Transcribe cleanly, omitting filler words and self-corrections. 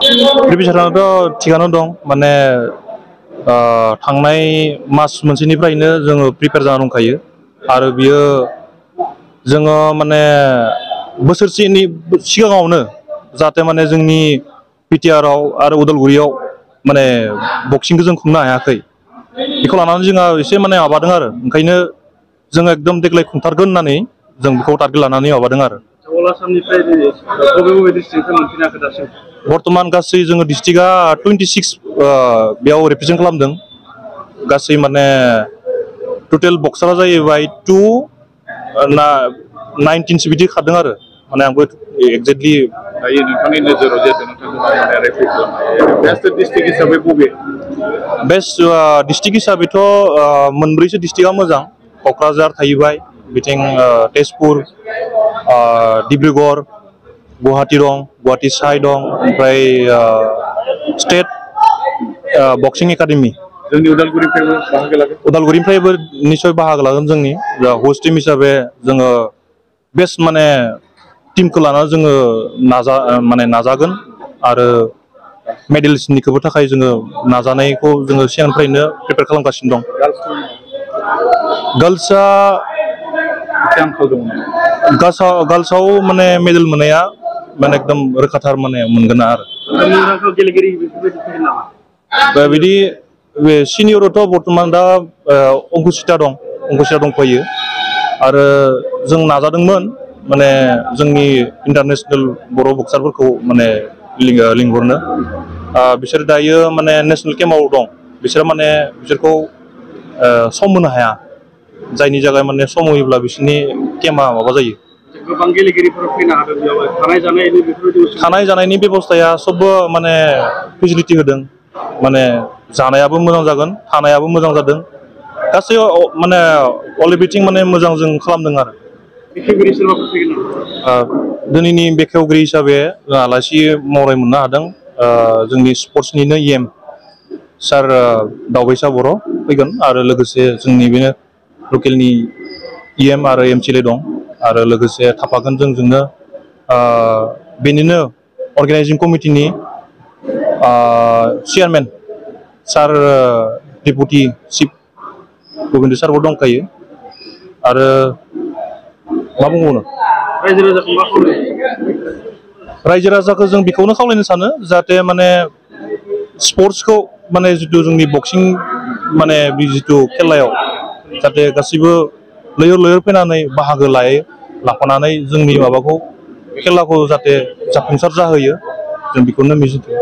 प्रिपेरेसनाथ' थिगानो दं माने थांनाय मास मोनसेनिफ्रायनो जोङो प्रिपेयार जाना दंखायो आरो बियो जोङो माने बोसोरसेनि सिगाङावनो जाहाथे माने जोंनि बिटिआरआव आरो उदालगुरियाव माने बक्सिंखौ जों खुंनो हायाखै बेखौ लानानै जोंहा एसे माने माबादों आरो ओंखायनो जोङो एकदम देग्लाय खुंथारगोन होननानै जों बेखौ टारगेट लानानै माबादों आरो बर्तमान गासै जोङो डिस्ट्रिक्टआ 26 बेयाव रिप्रेजेन्ट खालामदों गासै माने टटेल बक्सारा जाहैबाय 19सो बिदि खारदों आरो माने आंबो एक्जेक्टलि दायो नोंथांनि नोजोराव जिहेतु नोंथांमोना रेफारि खालामनो बेस्ट डिस्ट्रिक्ट हिसाबै बबे बेस्ट डिस्ट्रिक्ट हिसाबैथ' मोनब्रैसो डिस्ट्रिक्टआ मोजां क'क्राझार थाहैबाय बिथिं तेजपुर डिब्रुगड़ गुवाहाटी दं गुवाहाटी साइ दं ओमफ्राय स्टेट बक्सिं एकाडेमि जोंनि उदालगुरिनिफ्रायबो बाहागो लागोन उदालगुरिनिफ्रायबो निश्चय बाहागो लागोन जोंनि हस्ट टीम हिसाबै जोङो बेस्ट माने टीमखौ लानानै जोङो नाजागोन आरो मेडेल्सनिखौबो थाखाय जोङो नाजानायखौ जोङो सिगांनिफ्रायनो प्रिपेयार खालामगासिनो दं गार्लसआव माने मेडेल मोननाया माने एकदम रोखाथार माने मोनगोन आरो बिदि सिनियरावथ' बर्तमान दा अंकुसिता दंफैयो आरो जों नाजादोंमोन माने जोंनि इन्टारनेसनेल बर' बक्सारफोरखौ माने लिंहरनो बिसोर दायो माने नेसनेल केम्पआव दं बिसोरखौ सम होनो हाया जायनि जायगायाव माने सम होयोब्ला बिसोरनि केम्पआ माबा जायो गोबां गेलेगिरिफोर फैनो हादों बेयाव थानाय जानायनि बेबस्थाया सबबो माने फेसिलिटि होदों माने जानायाबो मोजां जागोन थानायाबो मोजां जादों गासै माने अल एभ्रिथिं माने मोजां जों खालामदों आरो दिनैनि बेखेवगिरि हिसाबै आलासि महरै मोननो हादों जोंनि स्पर्ट्सनिनो EM सार दावबायसा बर' फैगोन आरो लोगोसे जोंनि बेनो लकेलनि EM आरो MCLA दं आरो लोगोसे थाफागोन जोंजोंनो बेनिनो अर्गेनाइजिं कमिटिनि चेयारमेन सार डेपुटि चिफ गबिन्द सारबो दंखायो आरो मा बुंबावनो रायजो राजाखौ जों बेखौनो खावलायनो सानो जाहाथे माने स्पर्ट्सखौ माने जितु जोंनि बक्सिं माने बे जितु खेलायाव जाहाथे गासैबो लैहोर फैनानै बाहागो लाफानानै जोंनि माबाखौ खेलाखौ जाहाथे जाफुंसार जाहोयो जों बेखौनो मिजिंथियो